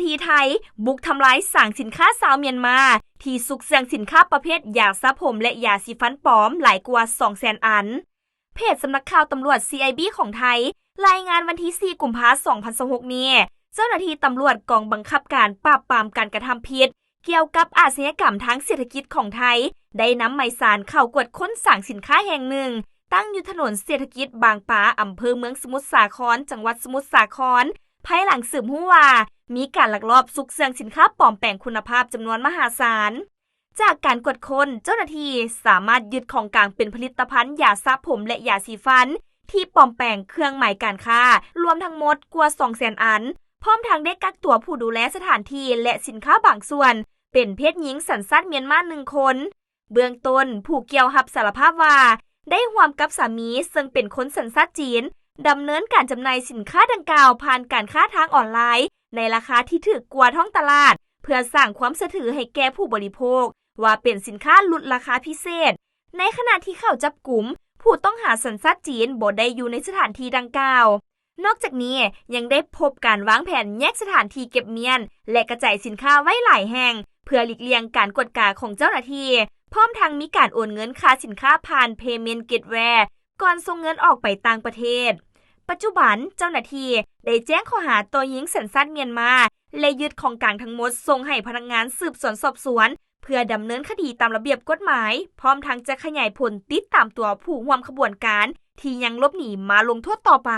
ທີ່ໄທບຸກທຳລາຍສາງສິນຄ້າຊາວມຽນມາ ທີ່ຊຸກເຊື່ອງສິນຄ້າປະເພດຢາສະຜົມ ແລະ ຢາສີຟັນປອມຫຼາຍກວ່າສອງແສນອັນ. ເພຈສຳນັກຂ່າວຕຳຫຼວດ ຊີໄອບີ ຂອງໄທ ລາຍງານວັນທີສີ່ ກຸມພາ ສອງພັນຊາວຫົກນີ້, ເຈົ້າໜ້າທີ່ຕຳຫຼວດກອງບັງຄັບການປາບປາມການກະທຳຜິດ ກ່ຽວກັບອາຊະຍາກຳທາງເສດຖະກິດຂອງໄທ ໄດ້ນຳໝາຍສານເຂົ້າກວດຄົ້ນສາງສິນຄ້າແຫ່ງໜຶ່ງ ຕັ້ງຢູ່ຖະໜົນເສດຖະກິດບາງປາ, ອຳເພີເມືອງສະໝຸດສາຄອນ, ຈັງຫວັດສະໝຸດສາຄອນ, ພາຍຫຼັງສືບຮູ້ວ່າ ມີການລັກລອບຊຸກເຊື່ອງສິນຄ້າປອມແປງຄຸນນະພາບຈຳນວນມະຫາສານ. ຈາກການກວດຄົ້ນ, ເຈົ້າໜ້າທີ່ສາມາດຍຶດຂອງກາງເປັນຜະລິດຕະພັນຢາສະຜົມ ແລະ ຢາສີຟັນ ທີ່ປອມແປງເຄື່ອງໝາຍການຄ້າ ລວມທັງໝົດກວ່າສອງແສນອັນ, ພ້ອມທັງໄດ້ກັກຕົວຜູ້ດູແລສະຖານທີ່ ແລະ ສິນຄ້າບາງສ່ວນ ເປັນເພດຍິງສັນຊາດມຽນມາໜຶ່ງຄົນ. ເບື້ອງຕົ້ນ, ຜູ້ກ່ຽວຮັບສາລະພາບວ່າ ໄດ້ຮ່ວມກັບສາມີ ເຊິ່ງເປັນຄົນສັນຊາດຈີນ ດຳເນີນການຈຳໜ່າຍສິນຄ້າດັ່ງກ່າວຜ່ານການຄ້າທາງອອນລາຍ ໃນລາຄາທີ່ຖືກກວ່າທ້ອງຕະຫຼາດ ເພື່ອສ້າງຄວາມເຊື່ອຖືໃຫ້ແກ່ຜູ້ບໍລິໂພກ ວ່າເປັນສິນຄ້າຫຼຸດລາຄາພິເສດ. ໃນຂະນະທີ່ເຂົ້າຈັບກຸມ, ຜູ້ຕ້ອງຫາສັນຊາດຈີນບໍ່ໄດ້ຢູ່ໃນສະຖານທີ່ດັ່ງກ່າວ. ນອກຈາກນີ້, ຍັງໄດ້ພົບການວາງແຜນແຍກສະຖານທີ່ເກັບມ້ຽນ ແລະ ກະຈາຍສິນຄ້າໄວ້ຫຼາຍແຫ່ງ ເພື່ອຫຼີກລ່ຽງການກວດກາຂອງເຈົ້າໜ້າທີ່, ພ້ອມທັງມີການໂອນເງິນຄ່າສິນຄ້າຜ່ານ Payment Gateway ກ່ອນສົ່ງເງິນອອກໄປຕ່າງປະເທດ. ປັດຈຸບັນ, ເຈົ້າໜ້າທີ່ໄດ້ແຈ້ງຂໍ້ຫາຕໍ່ຍິງສັນຊາດມຽນມາ ແລະ ຍຶດຂອງກາງທັງໝົດສົ່ງໃຫ້ພະນັກງານສືບສວນສອບສວນ ເພື່ອດຳເນີນຄະດີຕາມລະບຽບກົດໝາຍ, ພ້ອມທັງຈະຂະຫຍາຍຜົນຕິດຕາມຕົວຜູ້ຮ່ວມຂະບວນການທີ່ຍັງຫຼົບໜີມາລົງໂທດຕໍ່ໄປ.